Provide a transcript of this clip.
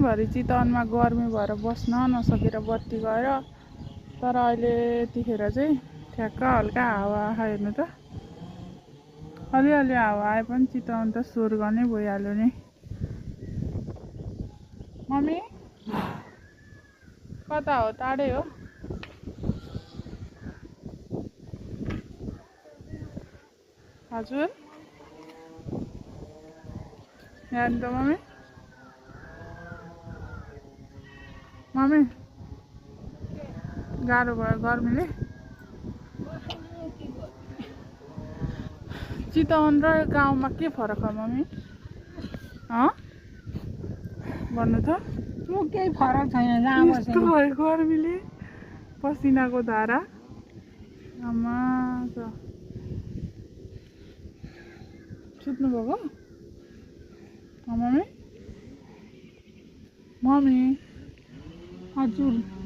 दिनभरि चितवनमा गर्मी भएर बस्न नसकेर बत्ती गएर तर अहिले यतिखेर चाहिँ ठ्याक्क हल्का हावा हेर्नु त अलिअलि हावा आए पनि चितवन त स्वर्ग नै भइहाल्यो नि मम्मी कता हो टाढै हो हजुर यहाँ त मम्मी मम्मी गाह्रो भयो गर्मीले चितवन र गाउँमा के फरक हो मम्मी भन्नु त केही फरक छैन जहाँ यस्तो भयो गर्मीले पसिनाको धारा आमा सुत्नु भएको मम्मी मम्मी हजुर